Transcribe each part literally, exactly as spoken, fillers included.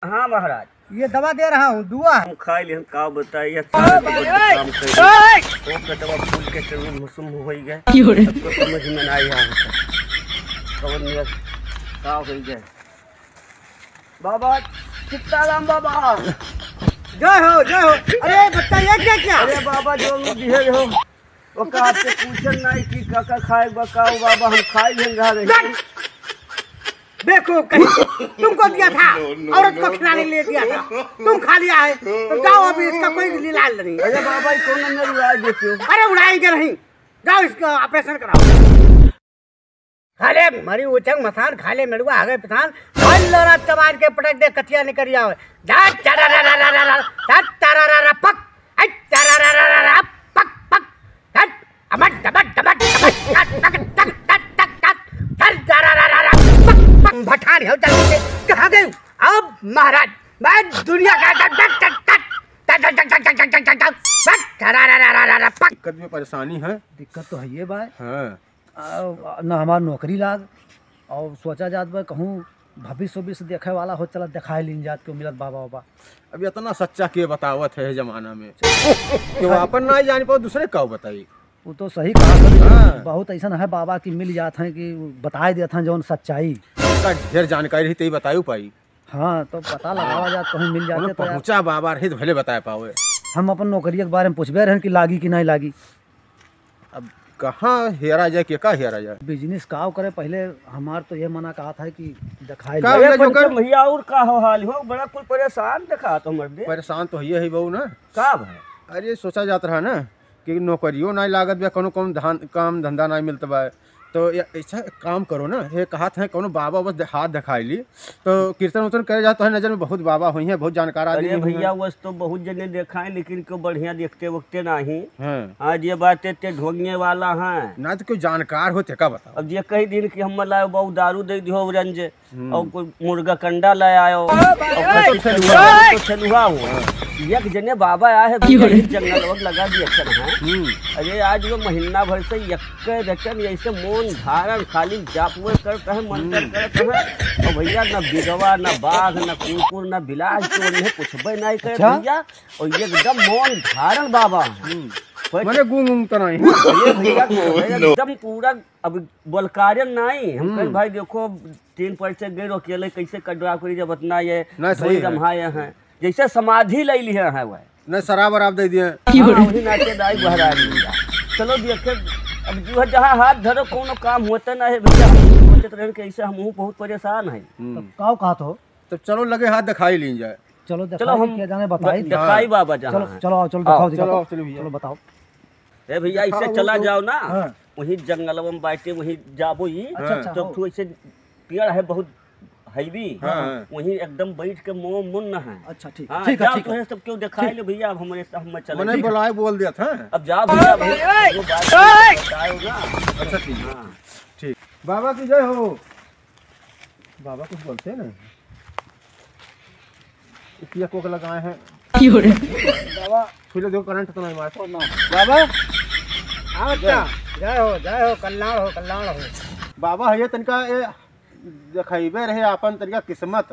हाँ महाराज। ये दवा दे रहा हूँ, दुआ है। हम खाई ले, हम का बताई, ये ओ सारे तो भाई, बड़े ओए, काम कर ओए। ओ पेटवा फूल के चलू मुसुम हो गई है। क्यों रे? सबको समझ में ना आया होता। कौन नियत का हो गई है? बाबा, सीताराम बाबा। जय हो, जय हो। अरे बच्चा, ये क्या, क्या? अरे बाबा, जो मुझे हो। ओका आपसे पूछन नहीं कि का का खाए बा, का हो बाबा, हम खाई लेंगे, रहा रही। बेवकूफ कहीं, तुमको दिया था, औरत को खिलाने के लिए दिया था, तुम खा लिया है, तो जाओ, अभी इसका कोई इलाज नहीं। अरे बाबा, ये कौन अंदर उड़ा देते हो? अरे उड़ाएंगे नहीं, जाओ इसका ऑपरेशन कराओ। खा ले मरी उचंग मसान, खा ले मेड़ुआ, आगे पिसान, खा लो रात चबार के पटक दे, कचिया निकल जाओ। जा, चरा रा रा रा रा रा, जा, चरा रा रा पक। अच, चरारारारा, पक, पक, धट, अमट, डमट, डमट, डमट, टक, टक, टक, टक, टक, टक, धर, चरारारारा, पक, पक, भठान हो जल्दी से, कहाँ गए? अब महाराज, मैं दुनिया का डट, डट, डट, डट, डट, डट, डट, डट, डट, डट, डट, डट, बस, चरारारारा, पक। दिक्कत में परेशानी है। दिक्कत तो है ये भाई। हाँ। आ, ना हमार नौकरी लाग, और सोचा जात बा कहूँ भविष्य उविष्य देखे वाला हो, चला देखाए लीन जात, क्यों मिलत बाबा बाबा। अब इतना सच्चा के बतावत है जमाना में कि वो अपन ना जान पाओ, दूसरे का बताई। वो तो सही कहा सर, हाँ। बहुत ऐसा है बाबा की मिल जात हैं कि बताए देत हैं जौन सच्चाई। इनका ढेर जानकारी रही तई बतायु पाई। हाँ, तो पता लगावा जात, कहूँ मिल जाते उन्हें तो यार। पहुँचा बाबा रही तो भले बताए पावे। हम अपन नौकरिया के बारे में पूछबे रहन कि लागी कि नहीं लागी। अब कहाँ हेरा जाए, के का हेरा जाए? बिजनेस काव करे, पहले हमार तो ये मना कहा था कि दिखाई का ले। अरे भैया, जो कर पंचम भैया, और का हो हाल हो? बड़ा कुल परेशान दिखा तो मर्दे। परेशान तो ये है बहू ना। का भाई? अरे सोचा जात रहा ना कि नौकरियों नहीं लागत बा, कोनो कौन धान, काम धंधा नहीं मिलत बा, तो ये ऐसा काम करो ना, ये कहा था कोनो बाबा बस दे-, हाथ दिखाई ली, तो कीर्तन उर्तन करे जात है, नजर में बहुत बाबा हुई हैं, बहुत जानकार आदमी अरे हुई हैं। भैया, वस तो बहुत जने देखा है, लेकिन क्यों बढ़िया देखते वखते नहीं। हाँ। आज ये बात है, ते ढोंगने वाला है। ना तो कोई जानकार हो, ते का बताओ। अब ये कही दिन कि हम ला बाबू दारू दे दियो रंज, हम्म। और कोई मुर्गा कंडा ले आयो, और हाँ, खसी तो छलुआ। छलुआ, तो छलुआ हो। हाँ। एक जने बाबा आए हैं, क्यों भैया, रे? ये जंगल वक लगा दिया कर, हाँ। हम्म। अरे आज वो महीना भर से यक्के रचन ऐसे मौन धारण खाली जाप में करत है, मंत्र हम्म। करत है। और भैया ना बिगवा, ना बाघ, ना कुकुर, ना बिलाज, तो उन्हें कुछ भी नहीं करे अच्छा? भैया। और ये एकदम मौन धारण बाबा है। हम्म। कोई मने गूंग गूंग तो नहीं। अरे भैया, एकदम पूरा अब बोलकारे नहीं, हम कहे, हम्म। भाई देखो, तीन पैसे गए अकेले, कैसे कटवा करी जब इतना ये ना, सही धोई है। जम्हाए हैं, जैसे समाधि ले लिए हैं वह। नहीं, शराब वराब दे दिए। हाँ, वही नाचे दाई बहरा दिया। चलो देखे, अब जो है जहाँ हाथ धरो, कोनो काम होता ना है भैया, हम सोचत रहे कि ऐसे हमहू बहुत परेशान है। हम्म। तो काव कहा तो? तो चलो लगे हाथ दिखाई लीन जाए। चलो चलो दिखाई हम के जाने बताई द-, दिखाई हाँ। बाबा जहाँ चलो, है। चलो आओ, चलो आओ, दिखाओ, दिखाओ। चलो, चलो भैया। चलो बताओ। ए भैया, दिखाओ इससे चला तो। जाओ ना, हाँ। वहीं जंगलवा में बैठे, वहीं जाबो ही। अच्छा, अच्छा, तो आओ। तू ऐसे पेड़ है बहुत हैवी, हाँ, हाँ। वहीं एकदम बैठ के मो मुन न है। अच्छा, ठीक, हाँ, ठीक है, जाओ ठीक तो है। है सब क्यों दिखाई ठीक। ले भैया, अब हमारे साथ में चले। मने ठीक है। बुलाए बोल दिया था। अब जाओ भैया, भाई, ओए, वो बात ओए। बताओ ना। अच्छा, ठीक है। हाँ। ठीक। बाबा की जय हो। बाबा कुछ बोलते नहीं। इतिया कोक लगाए हैं। क्यों रे? बाबा, छुले देखो, करंट तो नहीं मारता। बाबा, हाँ बच्चा, जय। जय हो, जय हो, कल्याण हो, कल्याण हो। बाबा, ये तनिका, ए, देखइबे रहे आपन तनिका किस्मत।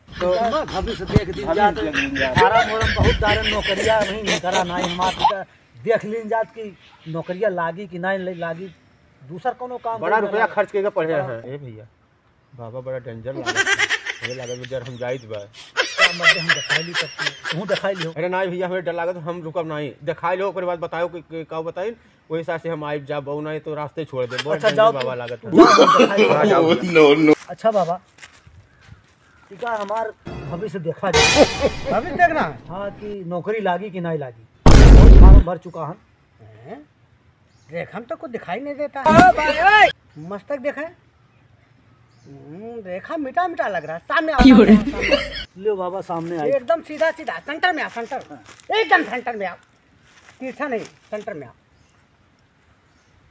तो भविष्य देख दिन भविष्य जात। देख दिन जात। फार्म वार्म बहुत डारे नौकरिया नहीं करा, नहीं हमार तनिका देख लीन जात कि नौकरिया लागी कि नहीं लागी, दूसर कोनो काम बड़ा करी रुपया ना। खर्च के पढ़े हाँ। हैं। ए भैया, बाबा बड़ा डेंजर लागत है। मुझे लागत बा, जर हम जाइत बा। का मर्दे हम देखाई ली तब तू, तू देखाई लियो। अरे नाई भैया, हमें डर लागत, हम रुकब नाई। देखाई लो, ओकरे बाद बताओ कि, कि का बताई, वही हिसाब से हम आइब जाब, बहु नाई तो रास्ते छोड़ दे। बहुत अच्छा, डेंजर जाओ बाबा तू। लागत है। जाओ, हम देखाई लो। हाँ, जाओ भैया। No, no। अच्छा बाबा, इका हमार भविष्य देखा जाए। भविष्य देखना है? हाँ, कि नौकरी लागी कि नाई लागी। बहुत फार्म भर चुका हम। हैं? रेखा में तो कुछ दिखाई नहीं देता है। ओ भाई, ओए! मस्तक देखे। हम्म, रेखा मिटा मिटा लग रहा है। सामने आओ, क्यों रे? सामने आओ, सामने आओ। ले बाबा, सामने आई। एकदम सीधा सीधा, सेंटर में आओ, सेंटर। हाँ। एकदम सेंटर में आओ। तिरछा नहीं, सेंटर में आओ।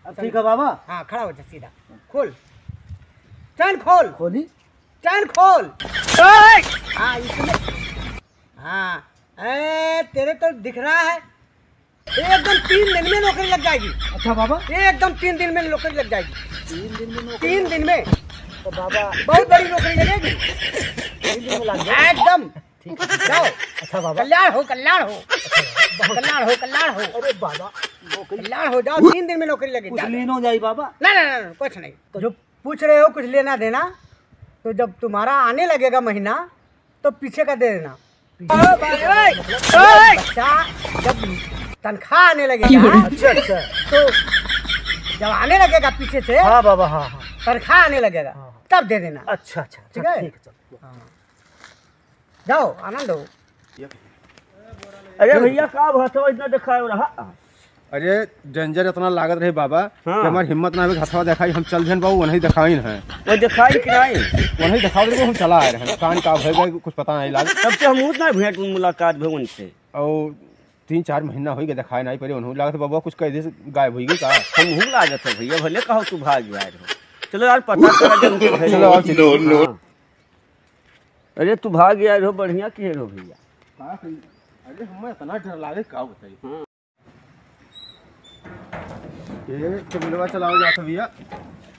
अब ठीक है बाबा? हाँ, खड़ा हो जा सीधा। खोल। चैन खोल। खोली? चैन खोल। ओए! हाँ, इसमें। हाँ। ए, तेरे तो दिख रहा है। एकदम तीन दिन में नौकरी लग जाएगी। अच्छा बाबा। एकदम तीन दिन में नौकरी लग जाएगी। तीन दिन में नौकरी? तीन दिन में। तो बाबा, बहुत बड़ी नौकरी लगेगी। तीन दिन में लाग जाए। एकदम। ठीक है, ठीक है। जाओ। अच्छा बाबा। कल्याण हो, कल्याण हो। अच्छा बाबा। कल्याण हो, कल्याण हो। अरे बाबा, नौकरी कल्याण हो जाओ, तीन दिन में नौकरी लगे, कुछ जाओ। लीन हो जाए बाबा। ना, ना, ना, ना, कुछ नहीं। तो जो पूछ रहे हो कुछ लेना देना, तो जब तुम्हारा आने लगेगा महीना, तो पीछे का दे देना। ओ भाई, ओए, ओए। बच्चा, जब तनख्वाह आने लगेगा, अच्छा, अच्छा। तो जब आने लगेगा पीछे से, हाँ बाबा, हाँ, हाँ। तनख्वाह आने लगेगा, हाँ, हाँ। तब दे देना। अच्छा, अच्छा, ठीक है? ठीक है, चलो। हाँ। जाओ, आनंद हो। अरे भैया, का हथवा इतना दिखाए रहा? अरे, danger इतना लागत रहे बाबा, हाँ। कि हमार हिम्मत ना होई, हथवा देखाई, हम चल भेन बाबू, वहीं देखाइन है। वो देखाई कि नहीं? वहीं देखावत रहे, हम चला आए रहे। कान का भय गए, कुछ पता नहीं लाग। तब से हम उतना भेंट मुलाकात भवन से। और तीन चार महीना होई गए, देखाए नहीं पड़े, उन्होंने लागत बाबा कुछ कह दे, गायब होई गई का? हम हूँ लागत है भैया, भले कहो तू भाग गया रहो। चलो यार, पता करा दे उनके घर। चलो, आओ, चलो। हाँ। अरे तू भाग गया रहो, बढ़िया किहे रहो भैया। का कही? अरे हमें इतना डर लागे, का बताई? हाँ। ए, चमलवा चलाओ जात भैया।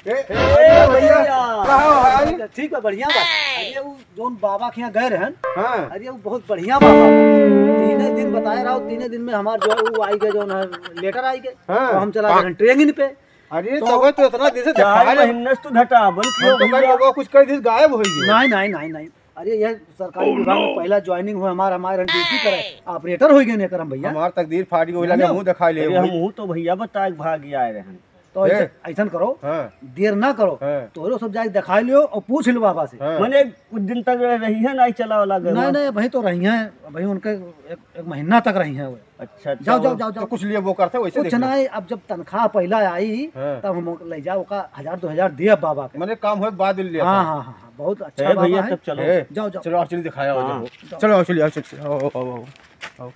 ए, ए, भैया। का हो भाई? ठीक बा, बढ़िया बा। अरे, उ जौन बाबा के यहाँ गए रहन, हाँ। अरे, उ बहुत बढ़िया बाबा। तीने दिन बताए रहो, तीने दिन में हमार जो है, उ आई गए, जौन है, letter आई गए। हाँ। तो हम चला गए रहन training पे। अरे, तो तबे तो इतना दिन से चार दिखाए रहे। महीने से तू घटावन हम तो कल भैया। लोगों कुछ कह दिस गायब हो गए। नहीं, नहीं, नहीं, नहीं। अरे, यह सरकारी विभाग में पहला joining हुआ हमार, हमारे duty करे, operator हो गए ने करम भैया। हमार तकदीर फाट गई, लगे समझो? मुंह दिखाई ले अरे, वही। हम हूँ तो भैया बताए के भाग आए रहन। तो ए। ऐसे, ऐसन करो, हाँ। देर ना करो, हाँ। तोहरो सब जाके दिखा लियो और पूछ लो बाबा से। हाँ। मने कुछ दिन तक रही है, नहीं चला वाला गरबा। नहीं, नहीं, वही तो रही हैं, वही उनके एक, एक महीना तक रही हैं वो। अच्छा, अच्छा, जाओ, जाओ, वो जाओ, तो जाओ। कुछ लिए वो करते, वैसे कुछ देख लो। नहीं, अब जब तनख्वाह पहला आई, हाँ। तब हम ले जाओ का हजार दो हजार दिया बाबा के। मने काम होए के बाद ले हाँ, आता। हाँ, हाँ, हाँ, बहुत अच्छा ए बाबा भैया, है। तब चलो। ए, जाओ, जाओ। चलो, actually दिखाया हो हाँ। जाओ। जाओ। चलो, actually, आओ, चलो, आओ, आओ, आओ, आओ।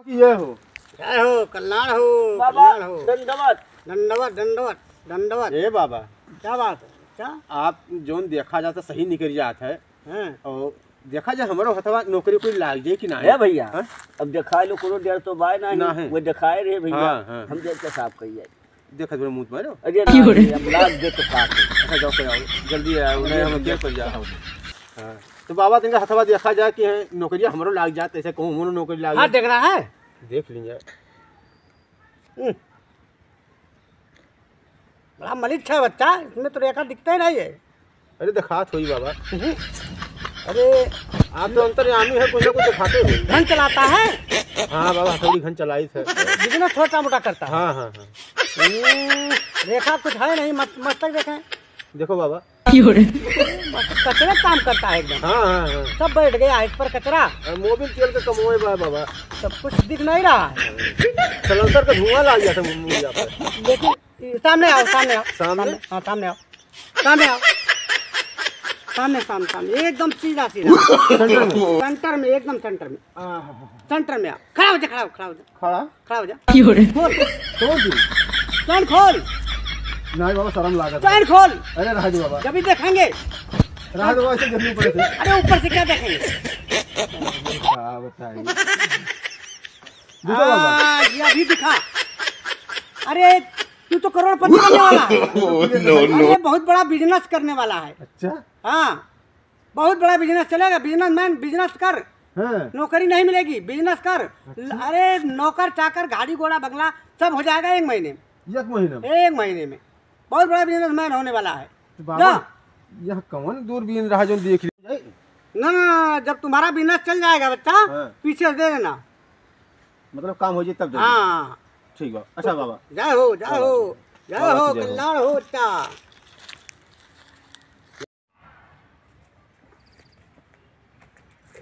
ये हो। जय हो, कल्याण हो, बाबा, कल्याण हो। दंडवत। दंडवत, दंडवत, दंडवत। ए बाबा। क्या बात है? क्या? आप जौन देखा जाता सही निकल जात है। हाँ। और देखा जाए हमरो हथवा नौकरी कोई लाग जाए कि ना? ए भैया, हाँ? अब देखा लो, कोनो डर तो बाय ना ना है। वो दिखाए रहे भैया, हाँ, हाँ। हम देख के साफ कही जाए। देखत बड़े मुंह मारो। अरे ना, क्यों रे? अरे, अब लाग दे तो का करे? अच्छा, जाओ, कोई आओ। जल्दी आओ, नहीं, हम देख कर जाओ। हाँ। तो बाबा, तनिका हथवा देखा जाए कि है, नौकरिया हमरो लाग जात, ऐसे कहूँ हमरो नौकरी लाग हाँ, जात। देखना है। देख लीजिए। हम्म। बड़ा मलिच्छ है बच्चा, इसमें तो रेखा दिखता ही नहीं है। अरे, दिखात होई बाबा। हम्म। अरे, आप तो अंतर्यामी है, कुछ ना कुछ दिखाते हो। घन चलाता है? हाँ बाबा, थोड़ी घन चलाई थे। Business छोटा मोटा करता है? हाँ, हाँ, हाँ। हम्म, रेखा कुछ है नहीं, मस-, मस्तक देखें। देखो बाबा। क्यों रे? मस्त कचरे काम करता है एकदम। हाँ, हाँ, हाँ। सब बैठ गया है इस पर कचरा। और मोबिल तेल का कमोए बा बाबा। सब कुछ दिख नहीं रहा है। silencer का धुआं लाग गया था मुंह पर। लेकिन सामने आओ, सामने आओ। सामने? सामने, हाँ, सामने आओ। सामने आओ। सामने, सामने, सामने। एकदम सीधा, सीधा। Center में? Center में, एकदम center में। हाँ, हाँ, हाँ। Center में आओ। खड़ा हो जा, खड़ा हो, खड़ा हो जा। खड़ा? खड़ा हो जा। क्यों रे? खोल। खोल दी। चैन खोल। नहीं बाबा, शर्म लागत है। चैन खोल। अरे रह दो बाबा। जब ही देखेंगे। रह दो, ऐसे देखने ऊपर से। अरे ऊपर से क्या देखेंगे? क्या बताइए। देखो बाबा। हाँ, ये अभी दिखा। अरे, तू तो करोड़पति बनने वाला है। No, no। अरे, बहुत बड़ा business करने वाला है। अच्छा। हाँ, बहुत बड़ा business चलेगा। Businessman, business कर। हाँ। नौकरी नहीं मिलेगी, business कर। अच्छा। अरे, नौकर चाकर, गाड़ी घोड़ा, बंगला, सब हो जाएगा एक महीने में। एक महीने में? एक महीने में। बहुत बड़ा businessman होने वाला है। तो बाबा, जा। यह कौन दूरबीन रहा जो देख लिया? ना, ना, ना, जब तुम्हारा business चल जाएगा बच्चा, हाँ। पीछे से दे देना। मतलब काम हो जाए तब दे देना। हाँ। ठीक बा। अच्छा बाबा। जय हो, जय हो, जय हो, कल्याण हो बच्चा।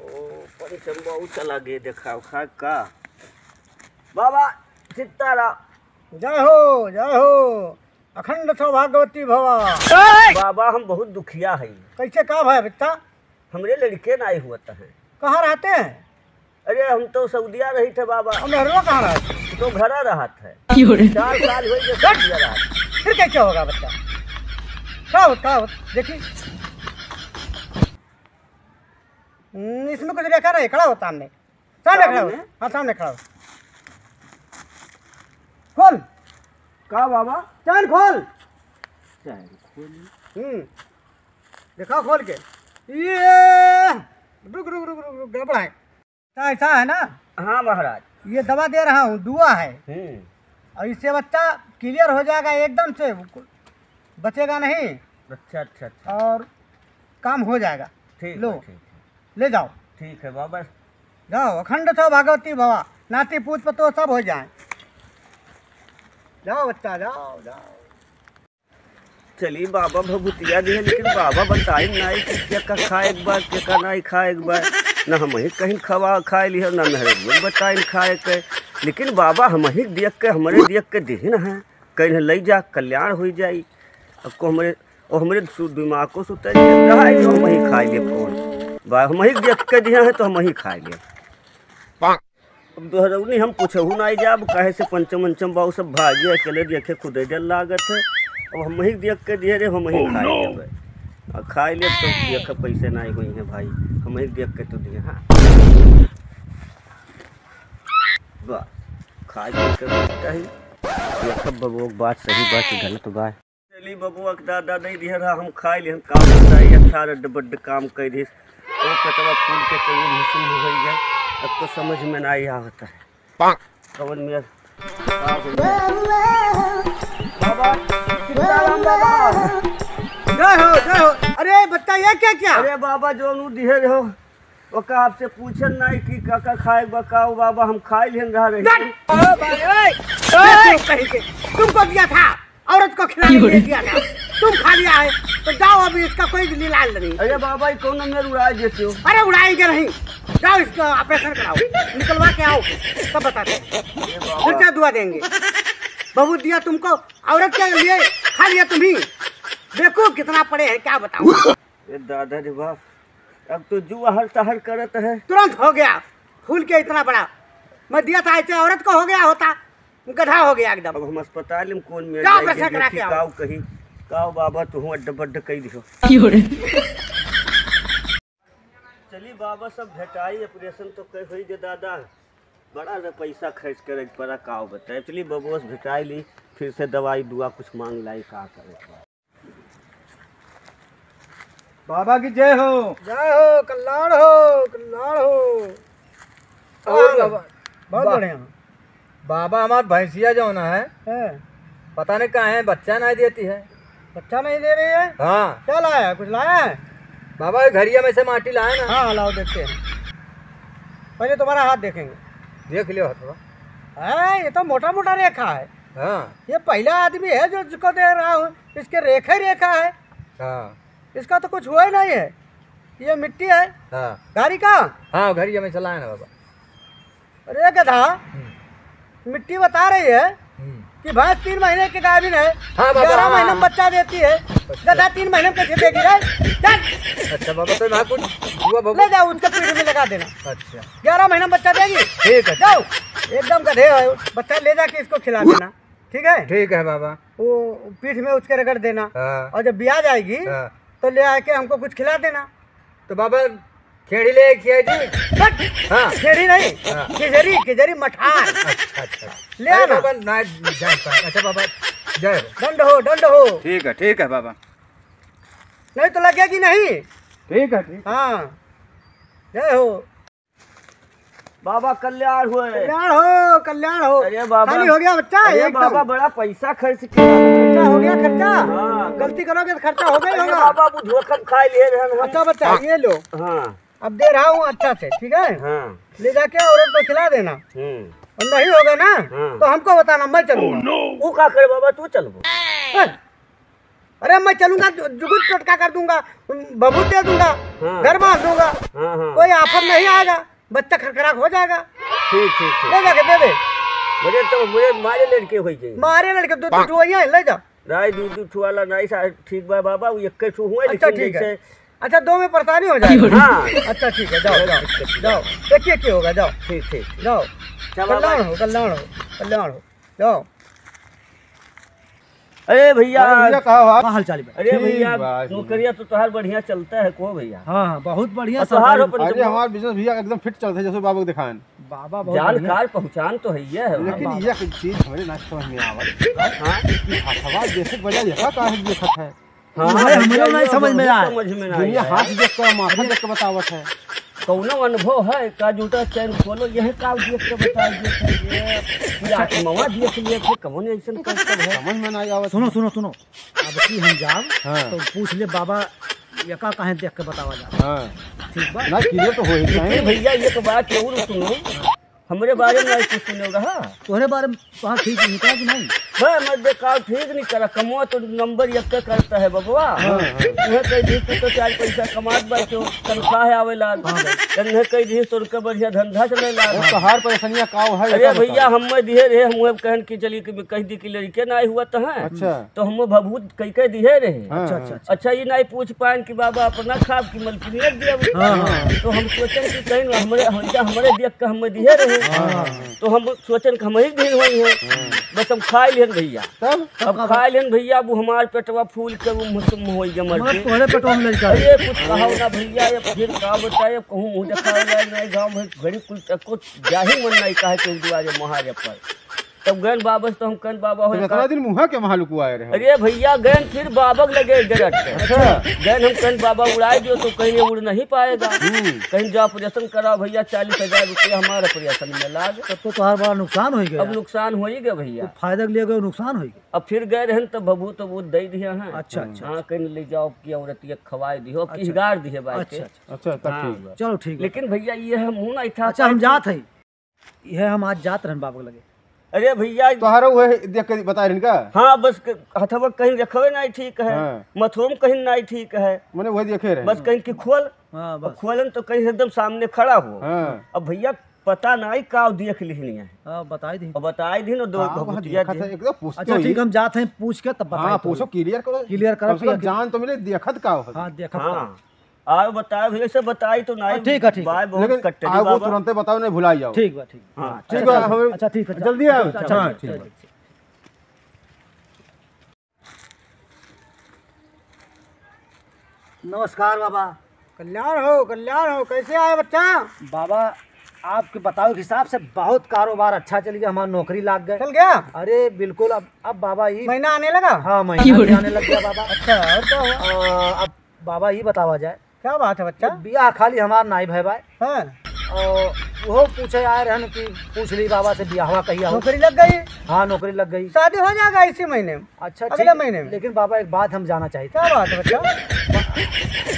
ओ, पंचम बाबू चला गए, देखा उखा का। बाबा, सीताराम। जय हो, जय हो। अखंड सौभाग्यवती भवा। बाबा, हम बहुत दुखिया हई। कैसे, का भय बच्चा? हमरे लड़के नाई हुअत हैं। कहाँ रहते हैं? अरे, हम तो सऊदिया रही थे बाबा। और मेहरवा कहाँ रहते? तो घरा रहत है। क्यों रे? चार साल हो गए सऊदिया रहत। फिर कैसे होगा बच्चा? खड़ा हो, खड़ा हो, देखिए। हम्म, इसमें कुछ रेखा नहीं, खड़ा हो सामने। सामने खड़ा हो। सामने? हाँ, सामने खड़ा हो। खोल। का बाबा? चैन खोल। हम्म, देखा खोल के। ये रुक, रुक, रुक, रुक, रुक, गड़बड़ है। ऐसा, ऐसा है ना? हाँ महाराज। ये दवा दे रहा हूँ, दुआ है। हम्म। और इससे बच्चा clear हो जाएगा एकदम से, बचेगा नहीं। अच्छा, अच्छा, अच्छा। और काम हो जाएगा। ठीक लो, है, ठीक है। ले जाओ। ठीक है बाबा। जाओ, अखंड सौभाग्यवती भवा, नाती पूत पतोह सब हो जाए। जाओ बच्चा, जाओ, जाओ। चली बाबा भभूतिया दिहे, लेकिन बाबा बताइन नाई कि केका खाए के बा, केका नाई खाए के बा। न हमही कहिन खवा खाए लिहे, न मेहररुआ बताइन खाए के। लेकिन बाबा हमही देख के, हमरे देख के दिहिन है, कहिन लई जा, कल्याण होई जाई। अब को हमरे, ओ हमरे सु-, दिमाग को सुते रहा है, हमही खाए लेब कौन बा, हमही देख के दिहे हैं तो हमही खाए लेब। अब दोहरौनी हम कुछहू नाई जाब, काहे से पंचम वंचम बाऊ सब भागे, अकेले देखे खुदे डर लागत है। अब हमही देख के दिहे रे, हमही खाए लेबे। आ खाए लेब तो देख पैसे नाई होई हैं भाई, हमही देख के तो दिहे। हाँ। बस, खाए पी के बैठा ही। देखब बबुआ के बात सही बा कि गलत बा। चली बबुआ के दादा नहीं दिहे रहा, हम खाए लिहन, काम होता है, अच्छा रड्ड बड्ड काम कर दिस। ओ पेटवा फूल के चंगुल हुसुम हो गई है, अब तो समझ में ना ही आवता है। कवन मेर का हो गया? बाबा, सीताराम बाबा। जय हो, जय हो। अरे बच्चा, ये क्या किया? अरे बाबा, जो नू दिहे रहो, ओका आपसे पूछन नहीं कि का का खाए बा, का हो बाबा, हम खाए लिहन रहा रही। डट! ओ भाई, ओए! ओए! कहीं के, तुमको दिया था, औरत को खिलाने के लिए दिया था, तुम खा लिया है, तो जाओ, अभी इसका कोई इलाज नहीं। अरे बाबा, ये कौन मेर उड़ाए देते हो? अरे उड़ाएंगे नहीं, जाओ इसका operation कराओ, निकलवा के आओ, तब बताते हैं। अरे बाबा। खर्चा दुआ देंगे। बहुत दिया तुमको, औरत के लिए खा लिया तुम्ही। देखो कितना पड़े हैं, क्या बताऊं। ए दादा रे बाप, अब तो जुआ हर तहर करत है। तुरंत हो गया, फूल के इतना बड़ा। मैं दिया था ऐसे औरत को हो गया होता, गधा हो गया एकदम। अब हम अस्पताल में कौन में जाओ, जाइके operation करा देखी, के आओ। काऊ कही, काऊ बाबा तू अड्ड बड्ड कही दियो। चली बाबा सब भेटाई, operation तो कह होई गे दादा, बड़ा रे पैसा खर्च करे के पड़ा, काऊ बताए। चली बबुआ से भेटाई ली, फिर से दवाई दुआ कुछ मांग लाई, का करे के बा। बाबा की जय हो। जय हो, कल्याण हो, कल्याण हो। और हाँ, बाबा, बहुत बढ़िया। बाबा, हमार भैंसिया जौन है, हाँ। पता नहीं काहे बच्चा नहीं देती है। बच्चा नहीं दे रही है? हाँ। क्या लाया है? कुछ लाया है? बाबा, ये घरिया में से माटी लाए ना। हाँ, लाओ, देखते हैं। पहले तुम्हारा हाथ देखेंगे। देख लियो हथवा। हाँ, ये तो मोटा मोटा रेखा है। हाँ। ये पहला आदमी है जो, जिसको दे रहा हूँ, इसके रेखा ही रेखा है। हाँ। इसका तो कुछ हुआ ही नहीं है, ये मिट्टी है। हाँ। घरी का? हाँ, घरी हमें चलाए ना बाबा। अरे गधा, हम्म। मिट्टी बता रही है हम्म। कि भैंस तीन महीने के गाभिन है, हाँ बाबा, ग्यारह हाँ। महीने में बच्चा देती है। अच्छा। गधा तीन महीने में कैसे देगी रे? चल। अच्छा बाबा, तो यहाँ कुछ हुआ बाबा? ले जाओ, उसके पीठ में लगा देना। अच्छा। ग्यारह महीने में बच्चा देगी। ठीक है। जाओ, एकदम गधे हो, बच्चा ले जाके इसको खिला देना। ठीक है? ठीक है बाबा। वो पीठ में उसके रगड़ देना। हाँ। और जब ब्याह जाएगी, हाँ। तो ले आके हमको कुछ खिला देना। तो बाबा, खेड़ी ले खिया जी। हट! हाँ। खेड़ी नहीं, हाँ। खिजरी, खिजरी मठार। अच्छा, अच्छा। ले अरे आना। बाबा, ना जानता। अच्छा बाबा, जय हो। दंड हो, दंड हो। ठीक है, ठीक है बाबा। नहीं तो लगेगी नहीं। ठीक है, ठीक है। हाँ, जय हो। बाबा कल्याण होए। कल्याण हो, कल्याण हो। अरे बाबा। खाली हो गया बच्चा, अरे एकदम। बाबा, बड़ा पैसा खर्च किया। खर्चा हो गया, खर्चा। हाँ। गलती करोगे तो खर्चा हो गया ही अरे होगा। बाबा, वो धोखा में खाए लिए रहन हम। अच्छा बच्चा, ये लो। हाँ। अब दे रहा हूँ अच्छा से, ठीक है? हाँ। ले जाके औरत को खिला देना। हम्म। और नहीं होगा ना, हाँ। तो हमको बताना, मैं चलूंगा। वो का करे बाबा, तू चलबो? हैं? अरे मैं चलूंगा, जु-, जुगुत टोटका कर दूंगा, भभूत दे दूंगा, हाँ। घर बांध दूंगा, हाँ, हाँ। कोई आफत नहीं आएगा, बच्चा खरखराक हो जाएगा। ठीक, ठीक, ठीक। ले जाके दे दे। मुझे तो, मुझे मारे लड़के हो गए। मारे लड़के दो, दो ठो वही है, ले जा। राय दू, दू ठो वाला नहीं सा, ठीक बा बाबा, वो एक ठो हुआ, अच्छा, लेकिन ठीक है। जैसे अच्छा, दो में परेशानी हो जाएगी। हाँ। अच्छा, ठीक है, जाओ, जाओ, जाओ। एक, एक ही होगा, जाओ। ठीक, ठीक। जाओ। चला कल्याण भाई। हो, कल्याण हो, कल्याण हो। जाओ। अरे भैया। अरे भैया, का हाल? का हाल चाल बा? अरे ठीक भैया, बा, ठीक। नौकरिया तो तोहार बढ़िया चलता है को भैया? हाँ, हाँ, बहुत बढ़िया और तोहार सरकारी। अपन अरे, हमार business भैया एकदम fit चलता है, जैसे बाबू के दिखाएं। बाबा बहुत बढ़िया। जानकार पहचान तो है ये है। लेकिन बाबा। एक चीज हमरे ना समझ में आवत। हाँ? कि हथवा जैसे बजा, यका काहे देखत है? हाँ, उहे हमरो भैया, नहीं ये समझ में हमरो आए। समझ में ना दुनिया आया। हाथ देख के, माथा देख के बतावत है। कौनो अनुभव है का? जूता चैन खोलो, यह का देख के बता दिए थे? ये, ये आत्मावा देख लिए थे, कौन ऐसन करतब है? समझ में ना आवत। सुनो, सुनो, सुनो। अब की हम जाब, हाँ। तो पूछ ले बाबा, यका काहे देख के बतावा जाब। हाँ। ठीक बा? ना, clear तो हो ही लेकिन जाए। भैया, एक बात और सुनो, हमरे बारे में कुछ सुने रहा? तोहरे बारे में, हाँ, ठीक निकला कि नहीं? बे, मैं देखा ठीक नहीं करा, कमवा तो नंबर एक के करता है बबुआ। हाँ, हाँ। उहे कह दी, तू तो चार पैसा कमात बा, तो तनख्वाह आवे लाग। हाँ भाई। तन्हे कह दी, तो उनके बढ़िया धंधा चले लाग। वो तोहार परेशानियाँ का है, अरे ये भैया, बताओ। हम मैं दिहे रहे, हम उहे कहन की चली कि कह दी कि लड़के ना हुआ तो हैं। अच्छा। तो हम भभूत कई के दिहे रहे। हाँ, अच्छा, अच्छा, हाँ। अच्छा। अच्छा, ये नहीं पूछ पाएन कि बाबा अपना खाब की मलकिनियत देब। हाँ, हाँ। तो हम सोचेन कि कहीं हमरे, हमरे, हमरे देख के हम दिहे रहे। हाँ, हाँ, हाँ। तो हम सोचेन कि हम ही दिन होई हैं। हाँ। बस हम खाए लेन भैया। तब? अब खाए लेन भैया, वो हमार पेटवा फूल के वो मुसुम हो गया मर हमार के। तोहरे पेटवा में लड़का है। अरे कुछ कहो ना भैया, ये फिर का बताए, अब कहूँ मुँह दिखावे लायक नहीं, गाँव में घड़ी कुल तक को जाही मन नहीं कहे के दुआरे मुहारे पर। तब गन बाबा से तो हम कहन बाबा हो तो इतना दिन मुँह के वहाँ लुकुआए रहे। अरे भैया, गन फिर बाबा के लगे डरत है। अच्छा। गन हम कहन बाबा उड़ाए दियो तो कहीं ये उड़ नहीं पाएगा। हम्म। कहीं जो operation करा भैया, चालीस हजार रुपया हमारा operation में लाग। तब तो तोहार बड़ा नुकसान हो गया। अब नुकसान हो ही गया भैया। तो फायदा के लिए गए, नुकसान हो गया। अब फिर गए रहन तब बबू तो वो दे दिया है। अच्छा, अच्छा। हाँ, कहीं ले जाओ कि औरत ये खवाए दियो, अच्छा। किहगार दिए बात अच्छा, है। अच्छा। अच्छा, तब हाँ। ठीक बा। चलो, ठीक बा। लेकिन भैया, ये हम हूँ ना इथा अच्छा, हम जात है। यह हम आज जात रहन बाबा के लगे। अरे भैया। तोहरो वह देख के बता रहन का? हाँ, बस क-, हथवा कहीं रखवे नहीं ठीक है, हाँ। मथोम कहीं नहीं ठीक है। मने वही देखे रहे। बस कहीं की खोल, हाँ, अब बस। खोलन तो कहीं एकदम सामने खड़ा हो। हाँ। अब भैया पता नहीं का देख लिहनी है। हाँ, बताई दी। अब बताई दी ना, दो का वहाँ भभूतिया देखत दे। है, एकदम पूछते अच्छा, ही। ठीक, हम जात हैं, पूछ के तब बताई हाँ, तो। पूछो, clear करो। Clear करो, कम से कम clear। जान तो मिले, देखत का हो। हाँ, देखत का। हाँ। आओ बताओ, ऐसे बताई तो नहीं। हाँ, ठीक है, ठीक है। बाय बहुत लेकिन कट्टरी आओ, वो बाबा। तुरंते बताओ, नहीं भुलाई जाओ। ठीक बा, ठीक। हाँ, ठीक अच्छा, बा, अच्छा, हमें अच्छा, ठीक है, जल्दी आओ। अच्छा, हाँ, अच्छा, ठीक ठीक बा। ठीक। नमस्कार बाबा। कल्याण हो, कल्याण हो, कैसे आए बच्चा? बाबा, आपके बताओ के हिसाब से बहुत कारोबार अच्छा चल गया, हमार नौकरी लाग गए। चल गया? अरे बिल्कुल, अब, अब बाबा ई महीना आने लगा? हाँ, महीना भी आने लग गया बाबा। अच्छा, और क्या हुआ? आ, अब बाबा ई बतावा जाए। क्या बात है बच्चा? बियाह खाली हमार नाई भय बाय। हाँ। और वो पूछे आए रहन कि पूछ ली बाबा से बियाहवा कहिया हो? नौकरी लग गई? हाँ, नौकरी लग गई। शादी हो जाएगा इसी महीने में, अच्छा, अगले ठीक, महीने में। लेकिन बाबा एक बात हम जानना चाहित है। क्या बात है बच्चा?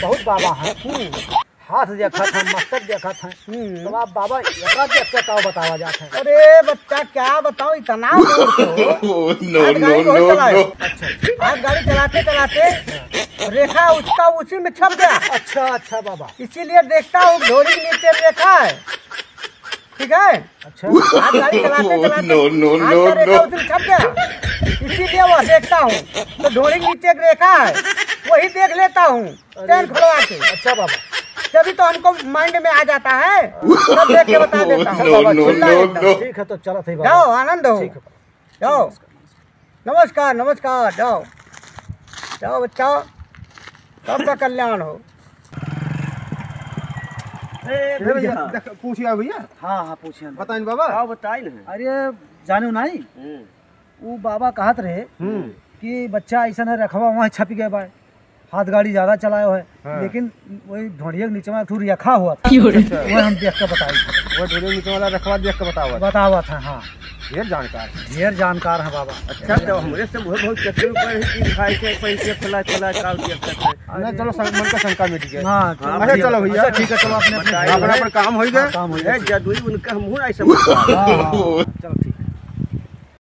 बहुत बाबा हैं। हम्म। हाथ देखत हैं, मस्तक देखत हैं। हम्म। तो आप बाबा एका देख के का बतावा जात है? अरे बच्चा, क्या बताओ, इतना मूर्ख हो। No, आज गाड़ी no, बहुत no, चलाए। No। अच्छा। आज गाड़ी चलाते चलाते रेखा उसका उसी में छप गया। अच्छा, अच्छा बाबा। इसीलिए देखता हूँ ढोरी के नीचे रेखा है, ठीक है? अच्छा। आज गाड़ी चलाते चलाते No, no, आज no, का रेखा no। उसी में छप गया, इसीलिए वह देखता हूँ। तो ढोरी के नीचे एक रेखा है, वही देख लेता हूँ, अरे। चैन खुलवा के। अच्छा बाबा। तभी तो हमको mind में आ जाता है, सब देख के बता देता हूँ। No, no, चिल्ला no, एकदम। No। ठीक है, तो चलत है बाबा। जाओ, आनंद हो। ठीक है। जाओ। नमस्कार, नमस्कार, जाओ। जाओ बच्चा, सबका कल्याण हो। ए, ए भैया, भैया। देख, पूछ आओ भैया। हाँ, हाँ, पूछिए। बताइन बाबा। का बताइन है? अरे, जाने नहीं? हम्म। वो बाबा कहत रहे हम्म। कि बच्चा ऐसा है, रखवा वहाँ छप गया बा। हाथ गाड़ी ज्यादा चलायो है, हाँ। लेकिन वही ढोड़िया के नीचे में एक ठो रेखा हुआ था। अच्छा। वह हम देख के बताई। वह ढोड़िया के नीचे वाला रेखवा देख के बतावा था। बतावा था, हाँ। ढेर जानकार है। ढेर जानकार है बाबा। अच्छा, तो हमरे से बहुत, बहुत चक्कर ऊपर है कि खाए के, पैसे फला, फला, का देख सकते हैं। नहीं, चलो, शं-, मन का शंका मिट गया। हाँ, चलो, हाँ, अच्छा, भैया। चलो भैया। अच्छा, ठीक है, चलो, अपने, अपने बताइए। अपना, अपना काम हो गया। हाँ, काम हो गया। ए, जदुई उनका हम हूँ नहीं समझ पा रहे। हाँ, हाँ, हाँ। चलो, ठीक।